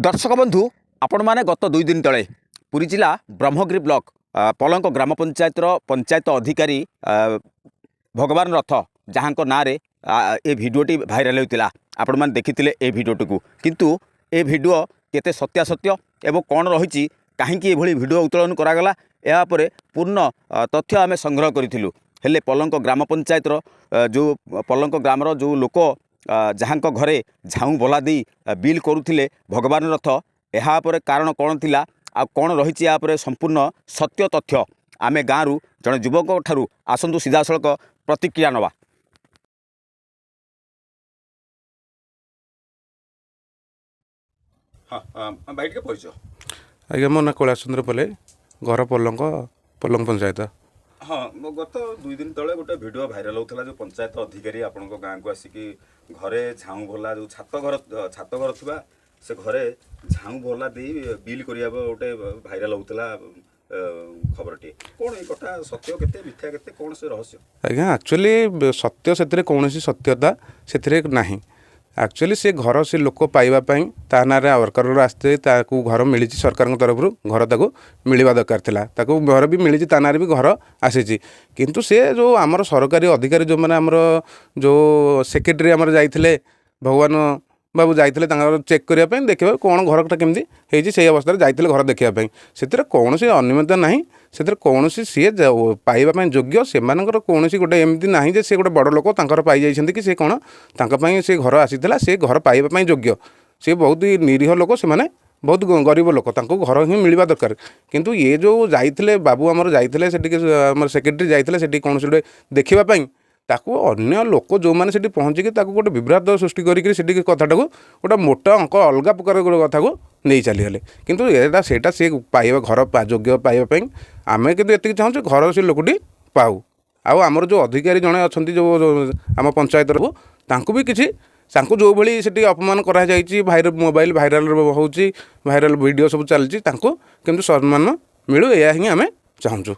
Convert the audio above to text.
ଦର୍ଶକ ବନ୍ଧୁ, ଆପଣମାନେ ଗତ 2 ଦିନ ତଳେ ପୁରୀ ଜିଲ୍ଲା ବ୍ରହ୍ମଗିରି ବ୍ଲକ ପଲଙ୍କ ଗ୍ରାମ ପଞ୍ଚାୟତର ପଞ୍ଚାୟତ ଅଧିକାରୀ ଭଗବାନ ରଥ, ଯାହାଙ୍କ ନାଁରେ ଏ ଭିଡ଼ିଓଟି ଭାଇରାଲ ହୋଇଥିଲା, ଆପଣମାନେ ଦେଖିଥିଲେ ଏ ଭିଡ଼ିଓଟିକୁ। କିନ୍ତୁ ଏ ଭିଡ଼ିଓ କେତେ ସତ୍ୟାସତ୍ୟ ଏବଂ କ'ଣ ରହିଛି, କାହିଁକି ଏଭଳି ଭିଡ଼ିଓ ଉତ୍ତୋଳନ କରାଗଲା, ଏହା ଉପରେ ପୂର୍ଣ୍ଣ ତଥ୍ୟ ଆମେ ସଂଗ୍ରହ କରିଥିଲୁ। ହେଲେ ପଲଙ୍କ ଗ୍ରାମ ପଞ୍ଚାୟତର ଯେଉଁ ପଲଙ୍କ ଗ୍ରାମର ଯେଉଁ ଲୋକ ଯାହାଙ୍କ ଘରେ ଝାଉଁ ବଲା ଦେଇ ବିଲ୍ କରୁଥିଲେ ଭଗବାନ ରଥ, ଏହା ଉପରେ କାରଣ କ'ଣ ଥିଲା ଆଉ କ'ଣ ରହିଛି, ଏହା ଉପରେ ସମ୍ପୂର୍ଣ୍ଣ ସତ୍ୟ ତଥ୍ୟ ଆମେ ଗାଁରୁ ଜଣେ ଯୁବକଙ୍କ ଠାରୁ ଆସନ୍ତୁ ସିଧାସଳଖ ପ୍ରତିକ୍ରିୟା ନେବା। ହଁ, ଭାଇ, ଟିକେ ପରିଚୟ। ଆଜ୍ଞା, ମୋ ନାଁ କୈଳାସ ଚନ୍ଦ୍ର ପଲେଇ, ଘର ପଲଙ୍କ, ପଲଙ୍କ ପଞ୍ଚାୟତ। ହଁ, ମୁଁ ଗତ 2 ଦିନ ତଳେ ଗୋଟେ ଭିଡ଼ିଓ ଭାଇରାଲ ହେଉଥିଲା, ଯେଉଁ ପଞ୍ଚାୟତ ଅଧିକାରୀ ଆପଣଙ୍କ ଗାଁକୁ ଆସିକି ଘରେ ଝାଉଁ ଭଲା, ଯେଉଁ ଛାତ ଘର ଥିବା ସେ ଘରେ ଝାଉଁ ଭଲା ଦେଇ ବିଲ୍ କରିବା ଗୋଟେ ଭାଇରାଲ ହେଉଥିଲା ଖବରଟିଏ। କ'ଣ ଏଇ କଥା ସତ୍ୟ କେତେ, ମିଥ୍ୟା କେତେ, କ'ଣ ସେ ରହସ୍ୟ? ଆଜ୍ଞା, ଆକ୍ଚୁଆଲି ସତ୍ୟ ସେଥିରେ କୌଣସି ସତ୍ୟତା ସେଥିରେ ନାହିଁ। ଆକ୍ଚୁଆଲି ସେ ଘର ସେ ଲୋକ ପାଇବା ପାଇଁ ତା ନାଁରେ ୱାର୍କର ଆସିଥିଲେ। ତାକୁ ଘର ମିଳିଛି ସରକାରଙ୍କ ତରଫରୁ। ଘର ତାକୁ ମିଳିବା ଦରକାର ଥିଲା, ତାକୁ ଘର ବି ମିଳିଛି, ତା ନାଁରେ ବି ଘର ଆସିଛି। କିନ୍ତୁ ସେ ଯେଉଁ ଆମର ସରକାରୀ ଅଧିକାରୀ ଯେଉଁମାନେ, ଆମର ଯେଉଁ ସେକ୍ରେଟେରୀ ଆମର ଯାଇଥିଲେ, ଭଗବାନ ବାବୁ ଯାଇଥିଲେ ତାଙ୍କର ଚେକ୍ କରିବା ପାଇଁ, ଦେଖିବା କ'ଣ ଘରଟା କେମିତି ହେଇଛି, ସେଇ ଅବସ୍ଥାରେ ଯାଇଥିଲେ ଘର ଦେଖିବା ପାଇଁ। ସେଥିରେ କୌଣସି ଅନିୟମିତ ନାହିଁ। ସେଥିରେ କୌଣସି ସିଏ ପାଇବା ପାଇଁ ଯୋଗ୍ୟ। ସେମାନଙ୍କର କୌଣସି ଗୋଟେ ଏମିତି ନାହିଁ ଯେ ସେ ଗୋଟେ ବଡ଼ ଲୋକ ତାଙ୍କର ପାଇଯାଇଛନ୍ତି କି ସେ କ'ଣ। ତାଙ୍କ ପାଇଁ ସେ ଘର ଆସିଥିଲା, ସେ ଘର ପାଇବା ପାଇଁ ଯୋଗ୍ୟ। ସେ ବହୁତ ନିରୀହ ଲୋକ, ସେମାନେ ବହୁତ ଗରିବ ଲୋକ, ତାଙ୍କୁ ଘର ହିଁ ମିଳିବା ଦରକାର। କିନ୍ତୁ ଇଏ ଯେଉଁ ଯାଇଥିଲେ, ବାବୁ ଆମର ଯାଇଥିଲେ ସେଠିକି, ଆମର ସେକ୍ରେଟେରୀ ଯାଇଥିଲେ ସେଠି କୌଣସି ଗୋଟେ ଦେଖିବା ପାଇଁ, ତାକୁ ଅନ୍ୟ ଲୋକ ଯେଉଁମାନେ ସେଠି ପହଞ୍ଚିକି ତାକୁ ଗୋଟେ ବିଭ୍ରାନ୍ତ ସୃଷ୍ଟି କରିକି ସେଠିକି କଥାଟାକୁ ଗୋଟେ ମୋଟା ଅଙ୍କ ଅଲଗା ପ୍ରକାର ଗୋଟେ କଥାକୁ ନେଇ ଚାଲିଗଲେ। କିନ୍ତୁ ଏଇଟା ସେଇଟା ସିଏ ପାଇବା ଘର ଯୋଗ୍ୟ ପାଇବା ପାଇଁ। ଆମେ କିନ୍ତୁ ଏତିକି ଚାହୁଁଛୁ, ଘର ସେ ଲୋକଟି ପାଉ। ଆଉ ଆମର ଯେଉଁ ଅଧିକାରୀ ଜଣେ ଅଛନ୍ତି, ଯେଉଁ ଆମ ପଞ୍ଚାୟତର, ତାଙ୍କୁ ବି କିଛି, ତାଙ୍କୁ ଯେଉଁଭଳି ସେଠି ଅପମାନ କରାଯାଇଛି, ମୋବାଇଲ ଭାଇରାଲ ହେଉଛି, ଭାଇରାଲ ଭିଡ଼ିଓ ସବୁ ଚାଲିଛି, ତାଙ୍କୁ କେମିତି ସମ୍ମାନ ମିଳୁ, ଏହା ହିଁ ଆମେ ଚାହୁଁଛୁ।